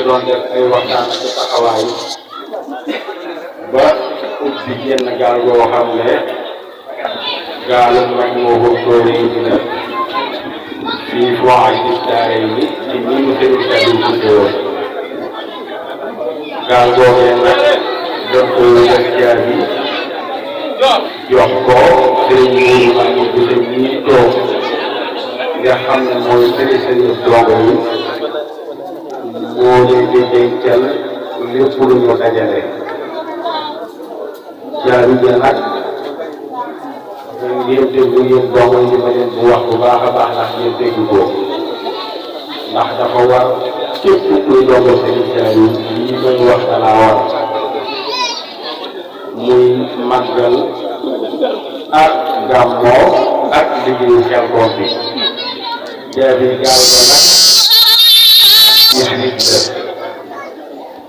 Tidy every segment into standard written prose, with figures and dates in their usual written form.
ngi doon def ay waxtaan ak taxawaay ba ubbi genn gaal goo xam ne gaalu mag moo ko tóoree bi la fii fois gis daare yi ci ñi mu sëriñ Saliou tuddee woon gaal googee nag doon ko def jaar bi jox ko sëriñ Mourou Mamour Bousso ñii toog nga xam ne mooy sëriñ dongo yi moo leen di dencal lépp lu ñu dajale jaaru ja nag ngeen déglu yéen dongo yi ma leen bu wax bu baax a baax ndax ngeen déglu ko ndax dafa war képp kuy dongo sëriñ Saliou lii may wax dana war muy màggal ak gàmmoo ak liggéeyu Xelcom bi jaabi gaal ba nag ñaari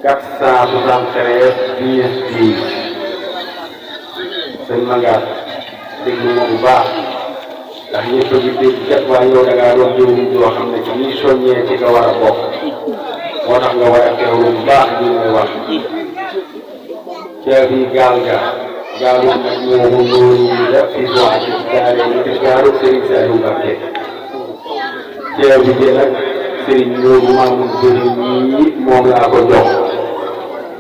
473 10 sëñ Mangaat déglu ma bu baax ndax ñëpp a ngi dégg kat waaye yow da ngaa doon jëriñ joo xam ne ci ñuy soññee ci nga war a bokk moo tax nga war a teewlu bu baax li may wax jaabi gaal ga gaalu nag moomu noonu ñu def fi wax ci daare ñu ci gaalu Serigne Saliou Mbacké jaabi ji nag Serigne Mourou Mamour Bousso ñii moom laa ko jox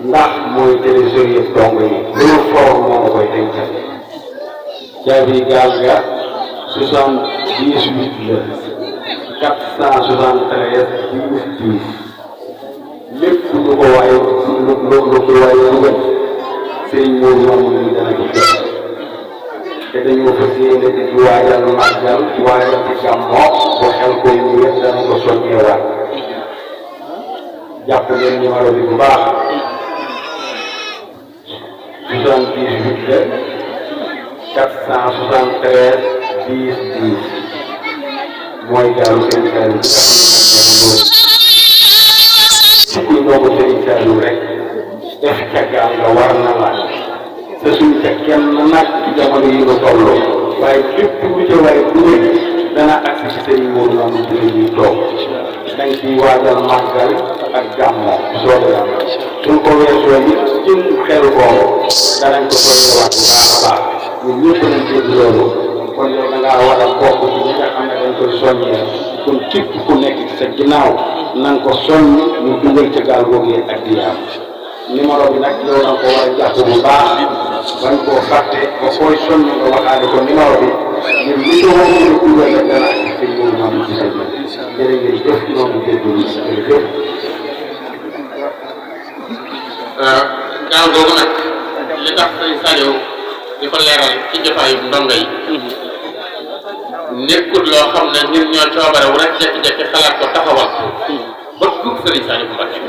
ndax mooy trésorier dong yi loolu fort moo ma koy dencal jaabi gaal ga 78 la 473 10 lépp lu ko waaye lu ko waaye dugal Serigne Mourou Mamour yi dana ko jot te dañoo fas yéene di waajal màggal waajal ci gàmmoo bu Xelcom ñu yëpp dana ko soññeewaat jàpp leen numéro bi bu baax 78 la 473 10 10 mooy gaalu Serigne Saliou bi nga xam ne ci kuy ndongo Serigne Saliou rek def ca gaal nga war na la te suñ ca kenn nag ci jamono yi nga toll waaye lépp lu ca waaye dugal dana agsi ci Serigne Mourou Mamour Bousso ñuy toog dañ ciy waajal màggal ak gàmmoo soobee yàlla suñ ko weesoo it ci Xelcom danañ ko soññewaat bu baax a baax ñun ñëpp nañ dégg loolu kon yow da ngaa war a bokk ci ñi nga xam ne dañ koy soññee kon képp ku nekk ci sa ginnaaw na nga ko soññ ñu dugal ca gaal googee ak di am numéro bi nag yow da nga ko war a jàpp bu baax bañ koo fàtte ba koy soññ nga waxaale ko numéro bi ngir li ko war a dugal rek dana ak ci Mourou Mamour Bousso jërë ngeen jëf noonu déglu jërëjëf. gaal googu nag li tax sëñ Saliou di ko leeral ci jotaayu ndongo yi nekkul loo xam ne ñun ñoo coobare wu rek jékki-jékki xalaat ko taxawal ba dugg Serigne Saliou Mbacké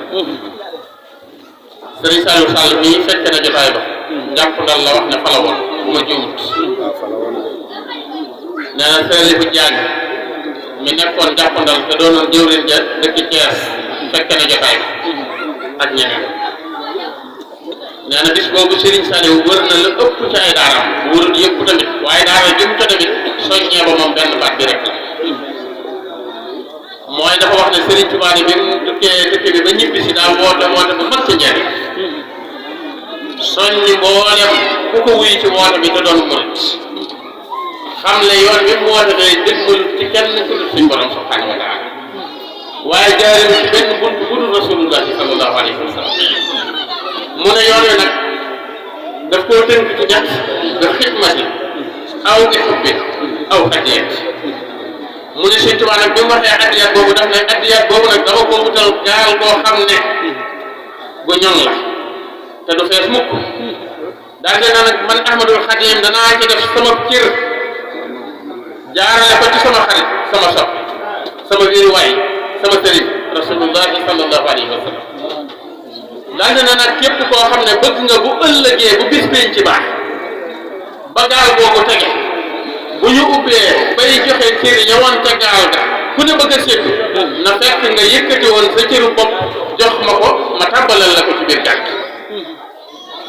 Serigne Saliou Sall mii fekk na jotaay ba njàpp ndal la wax ne fa la woon bu ma juumut nee na Serigne bu Jaañ mi nekkoon njàpp ndal te doonoon jëwriñ ja dëkk Thiès fekk na jotaay ba ak ñeneen nee na bis boobu Serigne Saliou wër na la ëpp ci ay daaraam wërul yëpp tamit waaye daara jëm ca tamit soññee ba moom benn baat bi rek la mooy dafa wax ne Serigne Touba bi mu tukkee tukki bi ba ñibbi si daa woote bu mat ci njëriñ soññi mboolem ku ko wuy ci woote bi te doon murit xam ne yoon bi mu woote day dëgmal ci kenn ku dul suñ borom subhanahu wa taala waaye jaaree ci benn bunt bu dul rasulullah sallallahu alayhi wa sallam mu ne yoon wi nag daf koo tënk ci ñett nga xidmati aw nga xubbi aw adiyat mu ne Sëñ Tuubaa nag bi mu waxee addiyaat boobu daf ne addiyaat boobu nag dama ko wutal gaal boo xam ne bu ñoŋ la te du fees mukk daal de nag man Ahmadul Xadim danaa ci def sama cër jaarale ko ci sama xarit sama soppi sama wéeruwaay sama sëriñ rasulullahi sallallahu alayhi wa sallam daal de nag képp koo xam ne bëgg nga bu ëllëgee bu bis pénc ci baax ba gaal boobu tege bu ñu ubbee bay joxe cër yi ñëwoon ca gaal ga ku ne bëgg a seetu na fekk nga yëkkati woon sa cëru bopp jox ma ko ma tàmbalal la ko ci biir gaal gi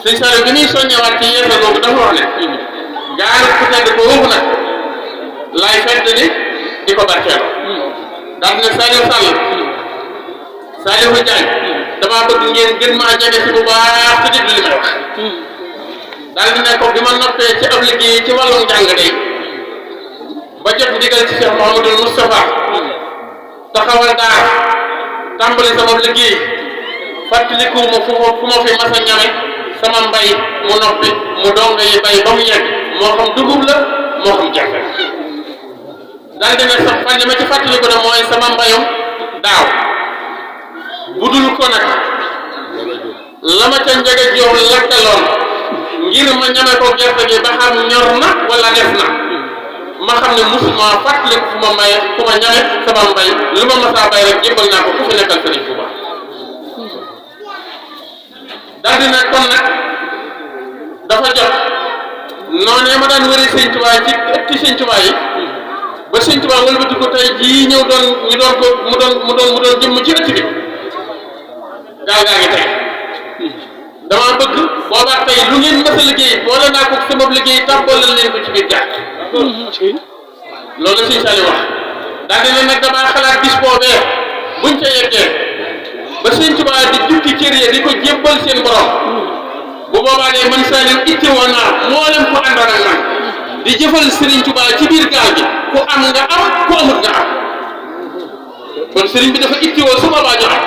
Sëñ Saliou bi muy soññewaat ci yeesa boobu dafa wax ne gaal ku tedd ko wóobu nag laay fedd ni di ko barkeeloo daal ne Saliou Sall Saliou Diagne damaa bëgg ngeen gën maa jege si bu baax te déglu li may wax daal di ne ko bi ma noppee ci ab liggéey ci wàllum njàng day ba jot ndigal ci Cheikh Mouhamadou Moustapha taxawal daara tàmbali sama liggéey fàttaliku ma fu ma fi mas a ñame sama mbay mu noppi mu donga yi bay ba mu yegg moo xam dugub la moo xam gerte daal di ne sax fan li ma ci fàttaliku ne mooy sama mbayum daaw budul ko nag la ma ca njëge jox lakkaloon ngir ma ñame ko gerte gi ba xam ñor na wala def na ma xam ne musuma fàttaliku fu ma maye fu ma ñame sama mbay lu ma masaa bay rek jébbal naa ko ku fi nekkal Sëriñ Tuuba daal di ne kon nag dafa jot noonee ma daan wëri Sëriñ Tuuba ci ëtti Sëriñ Tuuba yi ba Sëriñ Tuuba wëlbati ko tey jii ñëw doon ñu doon ko mu doon jëmm ci ëtt bi gaal gaa ngi tey dama bëgg boobaa tey lu ngeen mës a liggéey boole naa ko sama liggéey tàmbalal leen ko ci biir gàtt loolu la Sëriñ Saliou wax daal di ne nag damaa xalaat bis boobee buñ ca yeggee ba Sëriñ Tuuba di jukki cër yi di ko jébbal seen borom bu boobaa de man Saliou itte woon naa mboolem ku àndoon ak man di jëfal Sëriñ Tuuba ci biir gaal gi ku am nga am ku amut nga am kon sëriñ bi dafa itte woo su boobaa ñu am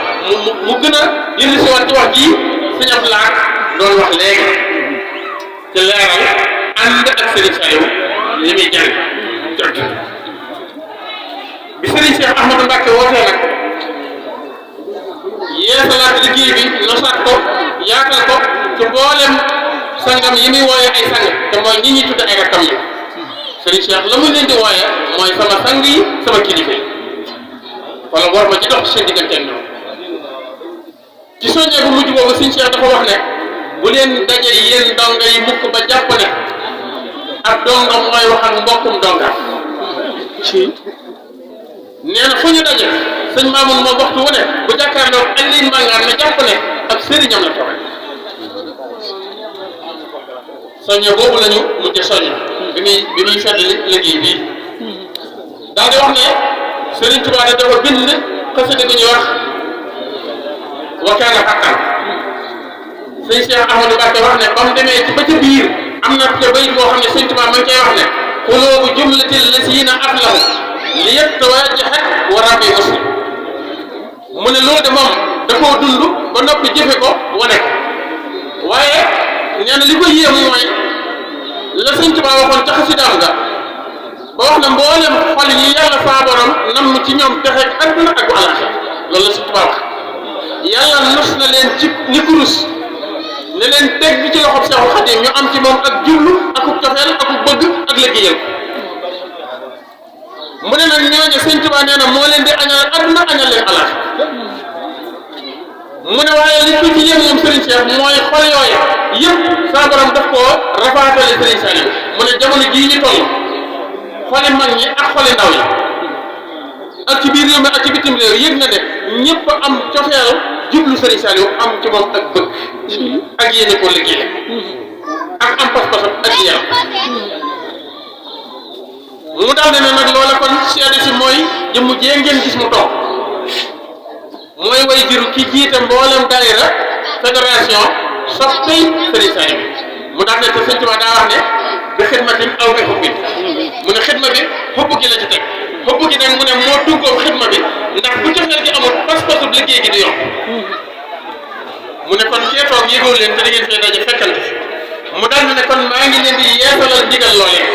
mu gën a yëngu si waat ci wax jii Sëriñ Abdou Lahad doon wax léegi ci leeral ànd ak Sëriñ Saliou li muy jàng jot bi Sëriñ Cheikh Ahmadou Mbacké wootee nag yeesalaat liggéey bi nosaat ko yaatal ko ci mboolem sangam yi muy wooyee ay sang te mooy ñi ñuy tudde ay rakkam yi Sëriñ Cheikh la muy leen di wooyee mooy sama sang yi sama kilifa yi wala war ma ci dox ci seen diggante ñoom ci soññee bu mujj boobu Sëriñ Cheikh dafa wax ne bu leen daje yéen donga yi mukk ba jàpp ne ak donga mooy wax ak mbokkum donga nee na fu ñu daje sëñ Mamoun moom waxtu wu ne bu jàkkaarloo Alioune Mbangaan ne jàpp ne ak sëriñam la toogal soññe boobu lañu mujj soññ bi muy fedd liggéey bii daal di wax ne Sëriñ Tuubaa dafa bind xasida bi ñuy wax wa kaana haqqan sëñ Cheikh Ahmadou Mbacké wax ne ba mu demee ci ba ca biir am na ca bayit boo xam ne Sëriñ Tuubaa ma ngi koy wax ne quluubu jumlatil lasiina aflahu li yatawajjahat wa rabbi muslim mu ne loolu de moom da koo dund ba noppi jëfe ko wane ko waaye nee na li ko yéem mooy la Sëriñ Tuubaa waxoon ca xasidaam ga ba wax na mboolem xol yi yàlla saa borom nam ci ñoom texe àdduna ak àllaaxira loolu la Sëriñ Tuubaa wax yàlla nos na leen ci ni kurus ne leen teg ci loxob Seexul Xadiim ñu am ci moom ak jublu akub cofeel akub bëgg ak liggéeyal mu ne nag ñooñu Sëriñ Tuubaa nee na moo leen di añal àdduna añal leen àllaaxira mu ne waaye li ko ci yéem moom Sëriñ Cheikh mooy xol yooyu yëpp saa borom daf koo rafaatale Sëriñ Saliou mu ne jamono jii ñu toll xoli mag ñi ak xoli ndaw yi ak ci biir réew mi ak ci bitim réew yëg na ne ñëpp am cofeel jublu Sëriñ Saliou am ci moom ak bëgg ak yéene koo liggéey ak am pas-pasam ak yaram mu daal ne nag loola kon seede si mooy jëmm jee ngeen gis mu toog mooy way juru ki jiite mboolem daayira fédération soppey Sëriñ Saliou mu daal ne te Sëriñ Tuubaa daa wax ne bi xidmatin aw bi xubbin mu ne xidma bi xubb gi la ci teg xubb gi nag mu ne moo duggoom xidma bi ndax bu cofeel gi amul pas-pasub liggéey gi di yomb mu ne kon kee toog yëgoo leen te da ngeen fee daje fekkante mu daal ne kon maa ngi leen di yeesalal ndigal loolee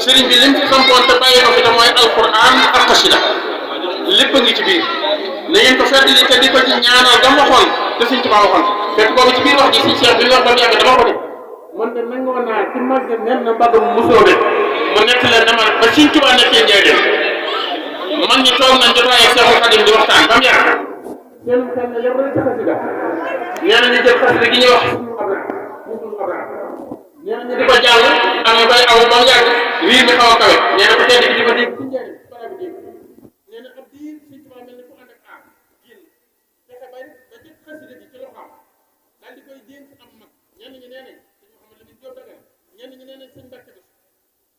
sëriñ bi lim fi sampoon te bàyyi ko fi te mooy alquran ak xasida lépp a ngi ci biir na ngeen ko fàttali te di ko ci ñaanal ba ma xool te Sëriñ Tuubaa waxoon fekk boobu ci biir wax ji si Cheikh bi wax ba mu yàgg dama ko def man de nangoo naa ci mag nen na mbagum musóobe mu nekk leen dama ba Sëriñ Tuubaa nekkee njëriñ mag ñi toog nañ jotaay ak Seexul Xadiim di waxtaan ba mu yàgg seen xel ne yow rek ci xasida nee na ñu jël xasida gi ñuy wax nee na ñu di ko jàll am ñu koy aw ba mu yàgg riir mi xaw a kawe nee na ko tedd gi di ko dégg ci njëriñ bara bi dégg nee na ab diir Sëriñ Tuubaa mel ni ku ànd ak aar génn fexe ba jël xasida gi ci loxoom daal di koy dénk am mag ñenn ñi nee nañ sëñ Mouhamed Lamine Diop Dagana ñenn ñi nee nañ sëñ Mbàkke bi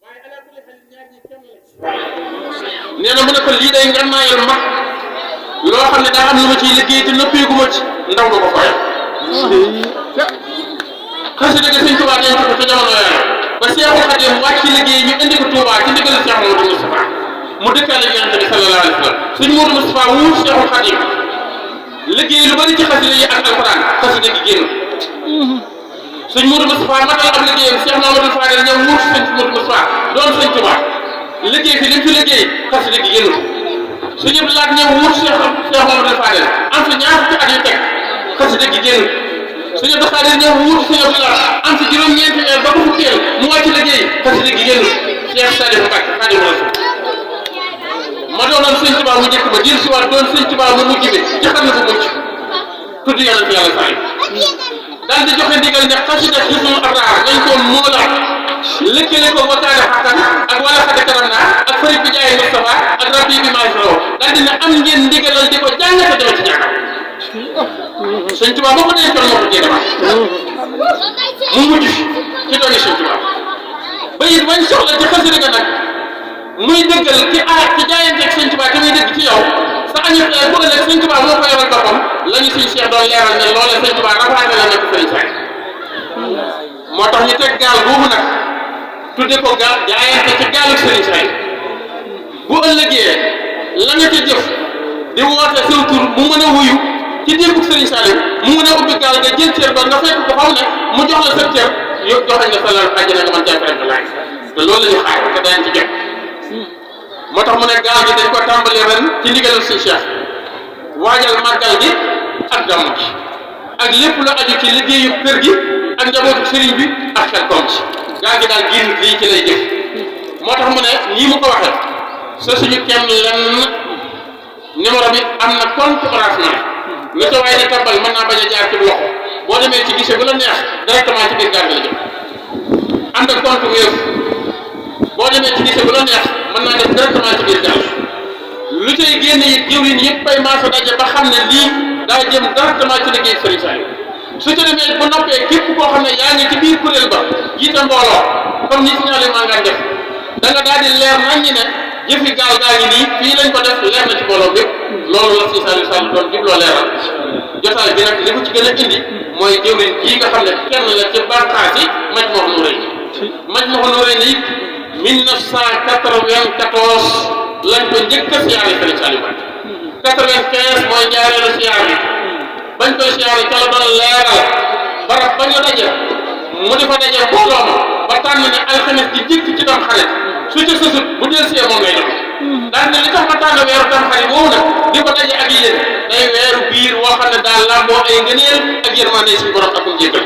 waaye ala kulli xel ñaar ñi kenn la ci nee na mu ne ko lii day ngannaayal mag loo xam ne daa am lu ma ciy liggéey te noppeegu ma ci ndaw du ko foyal xasida gi Sëñ Tuubaa denc ko ca jamono yooyu ba Seexul Xadiim wàcc liggéey ñu indi ko Tuubaa ci ndigal Cheikh Modou Moustapha mu dëkkaale Yonent bi sallallahu alayhi wa sallam Sëñ Modou Moustapha wuut Seexul Xadiim liggéey lu bari ci xasida yi ak alxuraan xasida gi génn Sëñ Modou Moustapha matal ab liggéeyam Cheikh Mamadou Fadel ñëw wuut Sëñ Modou Moustapha doon Sëñ Tuubaa liggéey fi li mu fi liggéey xasida gi génn Sëñ Abdou Lahad ñëw wuut Cheikh Mamadou Fadel am fi ñaar fukki at yu teg xasida gi génn Sëñ Abdou Khadre ñëw wuut Sëñ Abdou Lahad am fi juróom-ñeenti weer ba ko fukkeel mu wàcc liggéey xasida gi génn Cheikh Saliou Mbacké Khadimu Rasul ma doonoon Sëñ Tuubaa mu njëkk ba dir si waat doon Sëñ Tuubaa mu mujj bi ci xam ne bu mucc tudd yàlla ci yàlla saay daal di joxe ndigal ne xasida Hisnul Abraar nañ ko moolaat lëkkale ko wakaana xaqan ak wala xade karam naa ak farid bi jaay Moustapha ak rabbi bi maay solo daal di ne am ngeen ndigalal di ko jàngate dama ci jàngal Sëñ Tuubaa boo ko dee toll moo ko jéem mu mujj ci dooni Sëñ Tuubaa ba it bañ soxla ci xasida ga nag muy dëggal ki ci jaayanteeg Sëñ Tuubaa te muy dëgg ci yow sa añu bu ëllëg Sëñ Tuubaa moo ko yoral boppam la ñu suñu Cheikh doon leeral ne loolee Sëñ Tuubaa rafaate la nekk Sëriñ Saay moo tax ñu teg gaal boobu nag tudde ko gaal jaayante ci gaalu Sëriñ Saay bu ëllëgee la nga ca jëf di woote saw tur mu mën a wuyu ci déggug Sëriñ Saaliw mu mën a ubbi gaal nga jël cër ba nga fekk ko xam ne mu jox la sa cër joxe nga sa lal àjjana nga mën jàpp laaj te loolu la ñu xaar te daañu ci jot moo tax mu ne gaal gi dañ ko tàmbali ren ci ndigalal Sëñ Cheikh waajal màggal gi ak gàmm gi ak lépp lu aju ci liggéeyu kër gi ak njabootu sëriñ bi ak xel koom ci gaal gi daal génn lii ci lay jëf moo tax mu ne nii mu ko waxee sa suñu kenn lenn numéro bi am na compte Orange Money lu ca waaye di tàmbal mën naa bañ a jaar ci loxo boo demee ci guichet bu la neex directement ci biir gaal gi la jëm am na compte Wave boo demee ci guichet bu la neex mën naa def directement ci biir gaal lu cay génne it jëwriñ yëpp bay maasa daje ba xam ne lii daa jëm directement ci liggéey Sëriñ Saaliw su ci demee bu noppee képp koo xam ne yaa ngi ci biir kuréel ba jiite mbooloo comme ni signalé maa ngaan def da nga daal di leer nañ ñi ne jëfi gaal gaa ngi nii fii lañ ko def leer na ci mbooloo bépp loolu la Sëriñ Saaliw Sall doon jubloo leeral jotaay bi nag li ko ci gën a indi mooy jëwriñ jii nga xam ne kenn la ci bànqaas yi Majmahun Nurayni Majmahun Nurayni it 1994 lañ ko njëkk a siyaare Sëriñ Saaliw Mbacké 95 mooy ñaareelu siyaar bi bañ koy siyaare ca la doon leeral barab ba ñu daje mu di fa daje mbooloo ma ba tànn ne alxames di jëkk ci tam xarit su ca sësut bu del see moom lay doon daal ne li tax ma tànn weeru tam xarit woowu nag di ko daje ak yéen day weeru biir woo xam ne daal làmboo ay ngëneel ak yërmande suñu borom ak njëkkal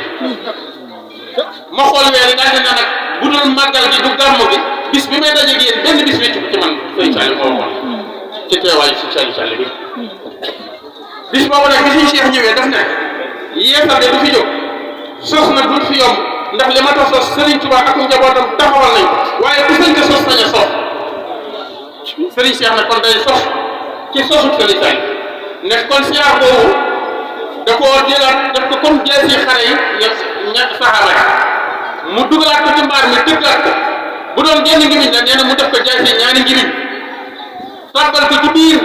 ma xool weer yi daal ne nag bu dul màggal gi du gàmm gi bis bi may daje ak yéen benn bis wéccu ko ci man Sëriñ Saaliw moo waxoon ci teewaayu si Sëriñ Saaliw bi bis boobu nag bi suñu Cheikh ñëwee daf ne yeesal de du fi jóg sos nag du fi yomb ndax li ma tax sos Sëriñ Tuubaa ak njabootam taxawal nañ ko waaye ku sëñ ko sos nañ a sos Sëriñ Cheikh nag kon day sos ci sosu Sëriñ Saaliw ne kon siyaar boobu da koo jëlaat def ko comme jees yi xare yi ñett saxaaba yi mu dugalaat ko ci mbaar mi dëggaat ko bu doon genn ngimiñ la nee na mu def ko jees yi ñaari ngimiñ tàbbal ko ci biir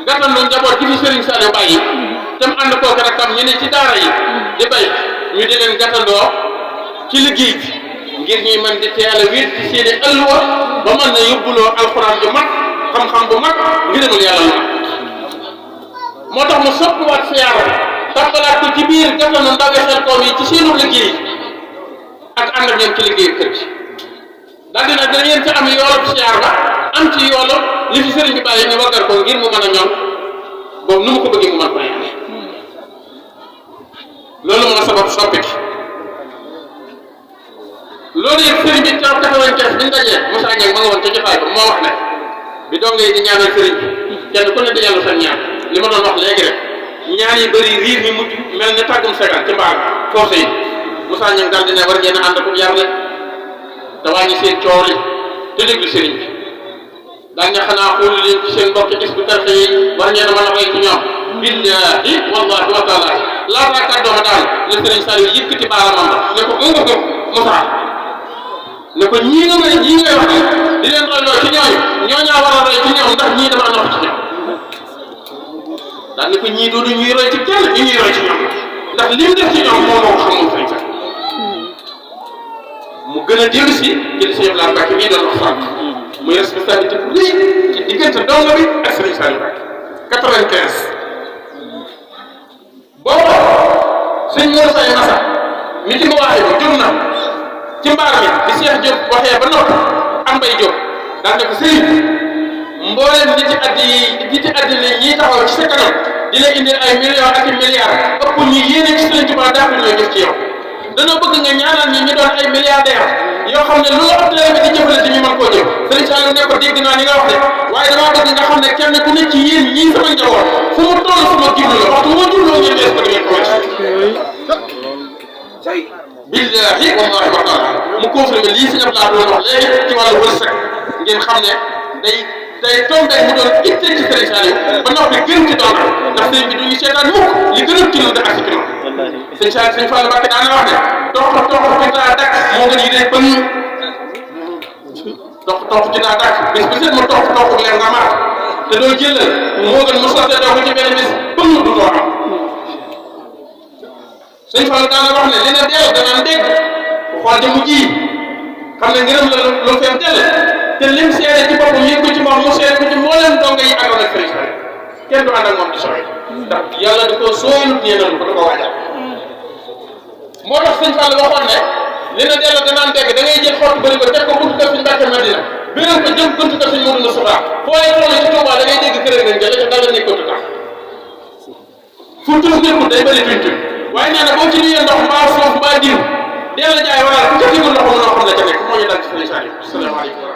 gàttandu njaboot gi fi Sëriñ Saaliw bàyyi te mu ànd kooku rakam ñu ne ci daara yi di bay ñu di leen gàttandoo ci liggéey bi ngir ñuy mën di teel a wér ci seeni ëlluwa ba mën na yóbbuloo alxuraan bu mag xam-xam bu mag ngërëmul yàlla lu mag moo tax mu soppiwaat siyaara tàbbalaat ko ci biir gàttandu ndaw xel koom yi ci seenu liggéey ak ànd ak ñoom ci liggéeyu kër gi daal dina da ngeen ci am yoolub siyaar ba am ci yoolub li fi sëriñ bi bàyyi ñu waggar ko ngir mu mën a ñoom boobu nu mu ko bëggee mu mën ko yàlla loolu moo sabab soppiti loolu yëpp sëriñ bi taw 95 bi ñu dajee Moussa Niang ma nga woon ca jotaay ba moo wax ne bi donge yi di ñaanal sëriñ bi kenn ku ne di yàlla sa ñaan li ma doon wax léegi rek ñaan yi bëri riir mi mujj mel ne tàggum segaan ci mbaar forcé yi Moussa Niang daal di ne war ngeen a ànd ak yar rek te wàññi seen coow li te déglu sëriñ bi daal ne xanaa xoolu leen ci seen mbokki Hizbut Tarqiyyah yi war ngeen a mën a roy ci ñoom billahi wallahi wa taala laataa kàddooma daal la Sëriñ Saaliw yëkkati baaraamam ba ne ko nga ko Moussa ne ko ñii nga may ñii ngay wax di leen royloo ci ñooñu ñooñaa war a roy ci ñoom ndax ñii dama nopp ci ñoom daal ni ko ñii doodu ñuy roy ci kenn ñu ñuy roy ci ñoom ndax li mu def ci ñoom moo ko xamul sëñ Saliou mu gën a dellu si jël sëñ Abdoulaye Mbacke mii doon wax sànq muy responsabilité bu rëy ci diggante donga bi ak sëñ Saliou Mbacke 95 boobu sëñ Mor Faye Massa mi ci ma waxee ba jóg na ci mbaar mi di Cheikh Diop waxee ba noppi am bay Diop daal ne ko sëriñ mboolem nit ci àddina ñi taxaw ci sa kanam di la indil ay millions ak i milliards ëpp ñu yéene ci Sëriñ Tuubaa daa ko ñoo jëf ci yow dañoo bëgg nga ñaanal ñi ñu doon ay milliardaires yoo xam ne lu la ëpp bi di jëfale ñu mën koo jëf Sëriñ Saliou ne ko dégg naa li nga wax de waaye damaa bëgg nga xam ne kenn ku ne ci yéen ñii sama njaboot fu mu toll sama jublu la waxtu ma jubloo ngeen dees ko di ngeen ko wecc billahi wallahi wa taala mu confirmé lii si ñëpp laa doon wax léegi ci wàllu wërsëg ngeen xam ne day tombé mu doon itte ci Sëriñ Saliou ba noppi gën ci doon ndax sëriñ bi duñu seetaan mukk li gën a kilo da ak si kilo sëñ Saliou sëñ Fallou Mbacké daana wax ne toq ci naa dakk moo gën yi dee bën toq ci naa dakk bis bi set mu toq leer nga maat te doo jëlal moo gën mu sottee doo ko ci benn bis bën du doo am sëñ Fallou daana wax ne li ne deel danaan dégg bu xool jëmu ji xam ne ngërëm la lu feem tell te lim seede ci boppam yëg ko ci moom mu seede ko ci mboolem donga yi àndoon ak Sëriñ Saliou kenn du ànd ak moom di sori ndax yàlla da koo sooyul yéenal ko da ko waajal moo tax sëñ Fall waxoon ne li na delloo danaan dégg da ngay jël xottu bëri ko teg ko buntu kër sëñ Mbàkke Madina biral ko jëm buntu kër sëñ Modou Moustapha fooy toll ci Touba da ngay dégg kër nga jël ca dal la nekk ko tax fu tuus nekkul day bëri tuñ tuñ waaye nee na boo ci nuyee ndox mbaa suuf mbaa diw dell jaay waral ku ca digul ndox mënoo xam la ca nekk moo ñu dal ci Sëriñ Saliou. Asalaamaaleykum.